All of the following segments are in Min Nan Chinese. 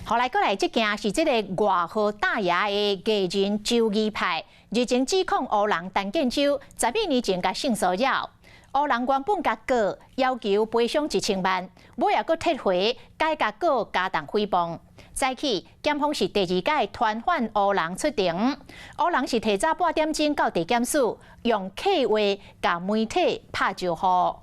後來過來，這件是這个外號大爺的藝人周儀派，日前指控烏人陳建州12年前共性騷擾。烏人原本共告，要求賠償1000萬，尾仔閣撤回，改共告加重誹謗。早起，檢方是第二擺傳喚烏人出庭，烏人是提早半點鐘到地檢署，用客話共媒體拍招呼。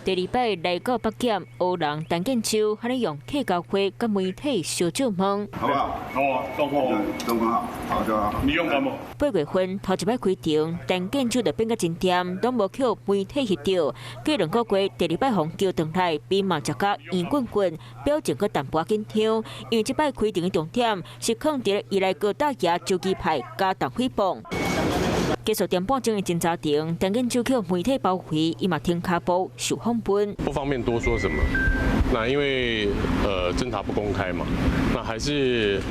第二擺來到北檢，烏人陳建州還咧用客家話佮媒體相借問。好不好？好啊，狀況好，狀況好，好就好。你勇敢無？8月份頭一擺開庭，陳建州就變甲真恬，攏無予媒體翕著。過2個月，第二擺予叫轉來，面嘛食甲圓滾滾，表情閣淡薄緊張。因為這擺開庭的重點是囥佇伊來告大爺周基派加重誹謗。結束點半鐘的偵查庭，陳建州予媒體包圍，伊嘛停跤步受訪問。不方便多說什麼，那因為偵查不公開嘛，那還是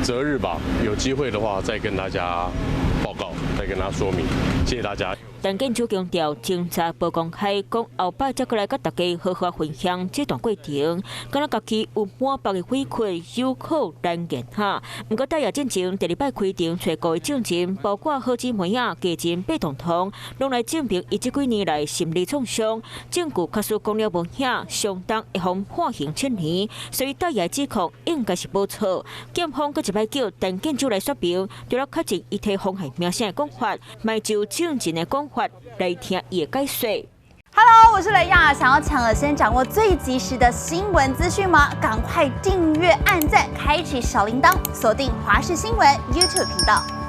擇日吧，有機會的話再跟大家報告，再跟大家說明。謝謝大家。陳建州強調，偵查無公開，講後擺才閣來佮大家好好分享這段過程。敢若家己有滿腹的委屈，有苦難言哈。毋過大爺進前第二擺開庭揣五个證人，包括好姊妹仔、藝人白彤彤，攏來證明伊這幾年來心理創傷，證據確實講了無影，相當會予判刑7年，所以大爺指控應該是無錯。檢方閣一擺叫陳建州來說明，除了確認伊提妨害名聲的講法，嘛就證人的講法來聽伊的解說。 Hello，我是雷亞，想要搶先掌握最及時的新聞資訊嗎？趕快訂閱、按讚、開啟小鈴鐺，鎖定華視新聞 YouTube 頻道。